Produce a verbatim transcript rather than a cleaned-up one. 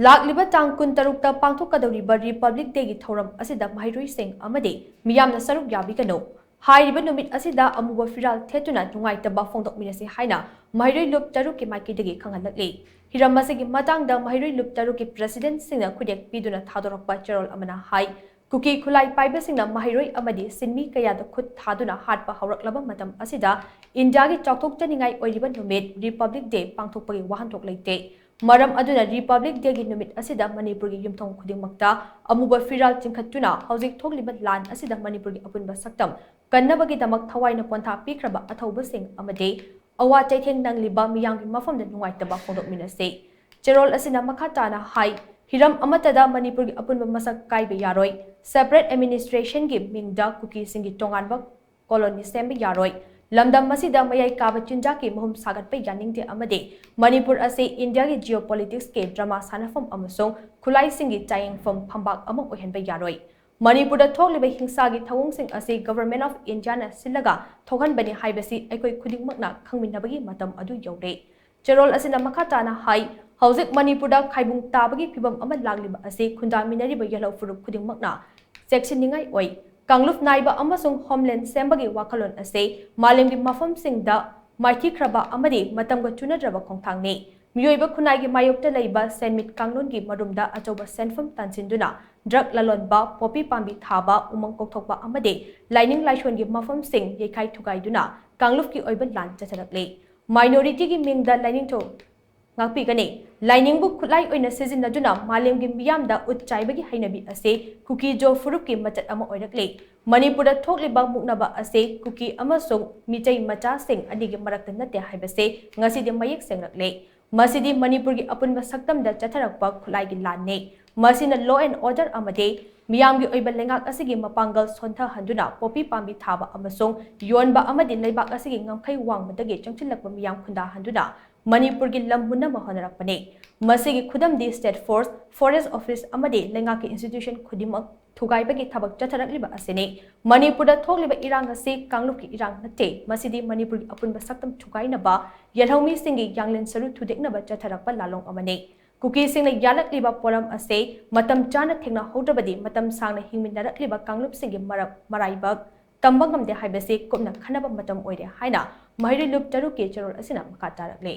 ꯂꯥꯛꯂꯤꯕ ꯇꯥꯡ ꯀꯨꯟꯇꯔꯨꯛꯇ ꯄꯥꯡꯊꯣꯛꯀꯗꯧꯔꯤꯕ Republic Day ꯒꯤ ꯊꯧꯔꯝ ꯑꯁꯤꯗ ꯃꯍꯩꯔꯣꯏꯁꯤꯡ ꯑꯃꯗꯤ ꯃꯤꯌꯥꯝꯅ ꯁꯔꯨꯛ ꯌꯥꯕꯤꯒꯅꯨ꯫ ꯍꯥꯏꯔꯤꯕ ꯅꯨꯃꯤꯠ ꯑꯁꯤꯗ ꯑꯃꯨꯕ ꯐꯤꯔꯥꯜ ꯊꯦꯠꯇꯨꯅ ꯅꯨꯡꯉꯥꯏꯇꯕ ꯐꯣꯡꯗꯣꯛꯃꯤꯟꯅꯁꯤ ꯍꯥꯏꯅ ꯃꯍꯩꯔꯣꯏ ꯂꯨꯞ ꯇꯔꯨꯛꯀꯤ ꯃꯥꯏꯀꯩꯗꯒꯤ ꯈꯪꯍꯜꯂꯛꯂꯤ꯫ ꯍꯤꯔꯝ ꯑꯁꯤꯒꯤ ꯃꯇꯥꯡꯗ ꯃꯍꯩꯔꯣꯏ ꯂꯨꯞ ꯇꯔꯨꯛꯀꯤ president ꯁꯤꯡꯅ ꯈꯨꯗꯦꯛ ꯄꯤꯗꯨꯅ ꯊꯥꯗꯣꯔꯛꯄ ꯆꯦꯔꯣꯜ ꯑꯃꯅ ꯍꯥꯏ, ꯀꯨꯀꯤ ꯈꯨꯠꯂꯥꯏ ꯄꯥꯏꯕꯁꯤꯡꯅ ꯃꯍꯩꯔꯣꯏ ꯑꯃꯗꯤ ꯁꯤꯟꯃꯤ ꯀꯌꯥꯗ ꯈꯨꯠ ꯊꯥꯗꯨꯅ ꯍꯥꯠꯄ ꯍꯧꯔꯛꯂꯕ ꯃꯇꯝ ꯑꯁꯤꯗ ꯏꯟꯗꯤꯌꯥꯒꯤ ꯆꯥꯎꯊꯣꯛꯆꯅꯤꯡꯉꯥꯏ ꯑꯣꯏꯔꯤꯕ ꯅꯨꯃꯤꯠ Republic Day ꯄꯥꯡꯊꯣꯛꯄꯒꯤ ꯋꯥꯍꯟꯊꯣꯛ ꯂꯩꯇꯦ꯫ ꯃꯔꯝ ꯑꯗꯨꯅ Republic Day ꯒꯤ ꯅꯨꯃꯤꯠ ꯑꯁꯤꯗ ꯃꯅꯤꯄꯨꯔꯒꯤ ꯌꯨꯝꯊꯣꯡ ꯈꯨꯗꯤꯡꯃꯛꯇ ꯑꯃꯨꯕ ꯐꯤꯔꯥꯜ ꯆꯤꯡꯈꯠꯇꯨꯅ ꯍꯧꯖꯤꯛ ꯊꯣꯛꯂꯤꯕ ꯂꯥꯟ ꯑꯁꯤꯗ ꯃꯅꯤꯄꯨꯔꯒꯤ ꯑꯄꯨꯟꯕ ꯁꯛꯇꯝ ꯀꯟꯅꯕꯒꯤꯗꯃꯛ ꯊꯋꯥꯏꯅ ꯄꯣꯟꯊꯥ ꯄꯤꯈ꯭ꯔꯕ ꯑꯊꯧꯕꯁꯤꯡ ꯑꯃꯗꯤ ꯑꯋꯥ ꯆꯩꯊꯦꯡ ꯅꯪꯂꯤꯕ ꯃꯤꯌꯥꯝꯒꯤ ꯃꯐꯝꯗ ꯅꯨꯡꯉꯥꯏꯇꯕ ꯐꯣꯡꯗꯣꯛꯃꯤꯟꯅꯁꯤ꯫ ꯆꯦꯔꯣꯜ ꯑꯁꯤꯅ ꯃꯈꯥ ꯇꯥꯅ ꯍꯥꯏ, ꯍꯤꯔꯝ ꯑꯃꯠꯇꯗ ꯃꯅꯤꯄꯨꯔꯒꯤ ꯑꯄꯨꯟꯕ ꯃꯁꯛ ꯀꯥꯏꯕ ꯌꯥꯔꯣꯏ꯫ Separate administration ꯒꯤ ꯃꯤꯡꯗ ꯀꯨꯀꯤꯁꯤꯡꯒꯤ ꯇꯣꯉꯥꯟꯕ colony ꯁꯦꯝꯕ ꯌꯥꯔꯣꯏ꯫ ꯂꯝꯗꯝ ꯑꯁꯤꯗ ꯃꯌꯥꯏ ꯀꯥꯕ ꯆꯤꯟꯖꯥꯛꯀꯤ ꯃꯍꯨꯝ ꯁꯥꯒꯠꯄ ꯌꯥꯅꯤꯡꯗꯦ ꯑꯃꯗꯤ ꯃꯅꯤꯄꯨꯔ ꯑꯁꯤ ꯏꯟꯗꯤꯌꯥꯒꯤ geopolitics ꯀꯤ drama ꯁꯥꯟꯅꯐꯝ ꯑꯃꯁꯨꯡ ꯈꯨꯠꯂꯥꯏꯁꯤꯡꯒꯤ ꯆꯥꯌꯦꯡꯐꯝ ꯐꯝꯕꯥꯛ ꯑꯃ ꯑꯣꯏꯍꯟꯕ ꯌꯥꯔꯣꯏ꯫ ꯃꯅꯤꯄꯨꯔꯗ ꯊꯣꯛꯂꯤꯕ ꯍꯤꯡꯁꯥꯒꯤ ꯊꯧꯑꯣꯡꯁꯤꯡ ꯑꯁꯤ Government of India ꯅ ꯁꯤꯜꯂꯒ ꯊꯣꯛꯍꯟꯕꯅꯤ ꯍꯥꯏꯕꯁꯤ ꯑꯩꯈꯣꯏ ꯈꯨꯗꯤꯡꯃꯛꯅ ꯈꯪꯃꯤꯟꯅꯕꯒꯤ ꯃꯇꯝ ꯑꯗꯨ ꯌꯧꯔꯦ꯫ ꯆꯦꯔꯣꯜ ꯑꯁꯤꯅ ꯃꯈꯥ ꯇꯥꯅ ꯍꯥꯏ, ꯍꯧꯖꯤꯛ ꯃꯅꯤꯄꯨꯔꯗ ꯈꯥꯏꯕꯨꯡ ꯇꯥꯕꯒꯤ ꯐꯤꯚꯝ ꯑꯃ ꯂꯥꯛꯂꯤꯕ ꯑꯁꯤ ꯈꯨꯟꯗꯥꯃꯤꯟꯅꯔꯤꯕ ꯌꯦꯜꯍꯧ ꯐꯨꯔꯨꯞ ꯈꯨꯗꯤꯡꯃꯛꯅ ꯆꯦꯛꯁꯤꯟꯅꯤꯡꯉꯥꯏ ꯑꯣꯏ꯫ ꯀꯥꯡꯂꯨꯞ ꯅꯥꯏꯕ ꯑꯃꯁꯨꯡ homeland ꯁꯦꯝꯕꯒꯤ ꯋꯥꯈꯜꯂꯣꯟ ꯑꯁꯤ ꯃꯥꯂꯦꯝꯒꯤ ꯃꯐꯝꯁꯤꯡꯗ ꯃꯥꯏꯊꯤꯈ꯭ꯔꯕ ꯑꯃꯗꯤ ꯃꯇꯝꯒ ꯆꯨꯅꯗ꯭ꯔꯕ ꯈꯣꯡꯊꯥꯡꯅꯤ꯫ ꯃꯤꯑꯣꯏꯕ ꯈꯨꯟꯅꯥꯏꯒꯤ ꯃꯥꯌꯣꯛꯇ ꯂꯩꯕ ꯁꯦꯟꯃꯤꯠ ꯀꯥꯡꯂꯣꯟꯒꯤ ꯃꯔꯨꯝꯗ ꯑꯆꯧꯕ ꯁꯦꯟꯐꯝ ꯇꯥꯟꯁꯤꯟꯗꯨꯅ drug ꯂꯂꯣꯟꯕ, poppy ꯄꯥꯝꯕꯤ ꯊꯥꯕ, ꯎꯃꯪ ꯀꯣꯛꯊꯣꯛꯄ ꯑꯃꯗꯤ ꯂꯥꯏꯅꯤꯡ ꯂꯥꯏꯁꯣꯟꯒꯤ ꯃꯐꯝꯁꯤꯡ ꯌꯩꯈꯥꯏ ꯊꯨꯒꯥꯏꯗꯨꯅ ꯀꯥꯡꯂꯨꯞꯀꯤ ꯑꯣꯏꯕ ꯂꯥꯟ ꯆꯠꯊꯔꯛꯂꯤ꯫ Minority ꯒꯤ ꯃꯤꯡꯗ ꯂꯥꯏꯅꯤꯡꯊꯧ ꯉꯥꯛꯄꯤꯒꯅꯤ꯫ ꯂꯥꯏꯅꯤꯡꯕꯨ ꯈꯨꯠꯂꯥꯏ ꯑꯣꯏꯅ ꯁꯤꯖꯤꯟꯅꯗꯨꯅ ꯃꯥꯂꯦꯝꯒꯤ ꯃꯤꯌꯥꯝꯗ ꯎꯠ ꯆꯥꯏꯕꯒꯤ ꯍꯩꯅꯕꯤ ꯑꯁꯤ ꯀꯨꯀꯤ-ꯖꯣ ꯐꯨꯔꯨꯞꯀꯤ ꯃꯆꯠ ꯑꯃ ꯑꯣꯏꯔꯛꯂꯤ꯫ ꯃꯅꯤꯄꯨꯔꯗ ꯊꯣꯛꯂꯤꯕ ꯃꯨꯛꯅꯕ ꯑꯁꯤ ꯀꯨꯀꯤ ꯑꯃꯁꯨꯡ ꯃꯤꯇꯩ ꯃꯆꯥꯁꯤꯡ ꯑꯅꯤꯒꯤ ꯃꯔꯛꯇ ꯅꯠꯇꯦ ꯍꯥꯏꯕꯁꯤ ꯉꯁꯤꯗꯤ ꯃꯌꯦꯛ ꯁꯦꯡꯂꯛꯂꯦ꯫ ꯃꯁꯤꯗꯤ ꯃꯅꯤꯄꯨꯔꯒꯤ ꯑꯄꯨꯟꯕ ꯁꯛꯇꯝꯗ ꯆꯠꯊꯔꯛꯄ ꯈꯨꯠꯂꯥꯏꯒꯤ ꯂꯥꯟꯅꯤ꯫ ꯃꯁꯤꯅ law and order ꯑꯃꯗꯤ ꯃꯤꯌꯥꯝꯒꯤ ꯑꯣꯏꯕ ꯂꯩꯉꯥꯛ ꯑꯁꯤꯒꯤ ꯃꯄꯥꯡꯒꯜ ꯁꯣꯟꯊꯍꯟꯗꯨꯅ poppy ꯄꯥꯝꯕꯤ ꯊꯥꯕ ꯑꯃꯁꯨꯡ ꯌꯣꯟꯕ ꯑꯃꯗꯤ ꯂꯩꯕꯥꯛ ꯑꯁꯤꯒꯤ ꯉꯝꯈꯩ ꯋꯥꯡꯃꯗꯒꯤ ꯆꯪꯁꯤꯜꯂꯛꯄ ꯃꯤꯌꯥꯝ ꯈꯨꯟꯗꯥꯍꯟꯗꯨꯅ ꯃꯅꯤꯄꯨꯔꯒꯤ ꯂꯝ ꯃꯨꯟꯅꯕ ꯍꯣꯠꯅꯔꯛꯄꯅꯤ꯫ ꯃꯁꯤꯒꯤ ꯈꯨꯗꯝꯗꯤ state force, forest office ꯑꯃꯗꯤ ꯂꯩꯉꯥꯛꯀꯤ institution ꯈꯨꯗꯤꯡꯃꯛ ꯊꯨꯒꯥꯏꯕꯒꯤ ꯊꯕꯛ ꯆꯠꯊꯔꯛꯂꯤꯕ ꯑꯁꯤꯅꯤ꯫ ꯃꯅꯤꯄꯨꯔꯗ ꯊꯣꯛꯂꯤꯕ ꯏꯔꯥꯡ ꯑꯁꯤ ꯀꯥꯡꯂꯨꯞꯀꯤ ꯏꯔꯥꯡ ꯅꯠꯇꯦ, ꯃꯁꯤꯗꯤ ꯃꯅꯤꯄꯨꯔꯒꯤ ꯑꯄꯨꯟꯕ ꯁꯛꯇꯝ ꯊꯨꯒꯥꯏꯅꯕ, ꯌꯦꯜꯍꯧꯃꯤꯁꯤꯡꯒꯤ ꯌꯥꯡꯂꯦꯟ ꯁꯔꯨ ꯊꯨꯗꯦꯛꯅꯕ ꯆꯠꯊꯔꯛꯄ ꯂꯥꯜꯂꯣꯡ ꯑꯃꯅꯤ꯫ ꯀꯨꯀꯤꯁꯤꯡꯅ ꯌꯥꯜꯂꯛꯂꯤꯕ ꯄꯣꯠꯂꯝ ꯑꯁꯤ ꯃꯇꯝ ꯆꯥꯅ ꯊꯦꯡꯅꯍꯧꯗ꯭ꯔꯕꯗꯤ ꯃꯇꯝ ꯁꯥꯡꯅ ꯍꯤꯡꯃꯤꯟꯅꯔꯛꯂꯤꯕ ꯀꯥꯡꯂꯨꯞꯁꯤꯡꯒꯤ ꯃꯔꯛ ꯃꯔꯥꯏꯕꯛ ꯇꯝꯕ ꯉꯝꯗꯦ ꯍꯥꯏꯕꯁꯤ ꯀꯨꯞꯅ ꯈꯟꯅꯕ ꯃꯇꯝ ꯑꯣꯏꯔꯦ ꯍꯥꯏꯅ ꯃꯍꯩꯔꯣꯏ ꯂꯨꯞ ꯇꯔꯨꯛꯀꯤ ꯆꯦꯔꯣꯜ ꯑꯁꯤꯅ ꯃꯈꯥ ꯇꯥꯔꯛꯂꯤ꯫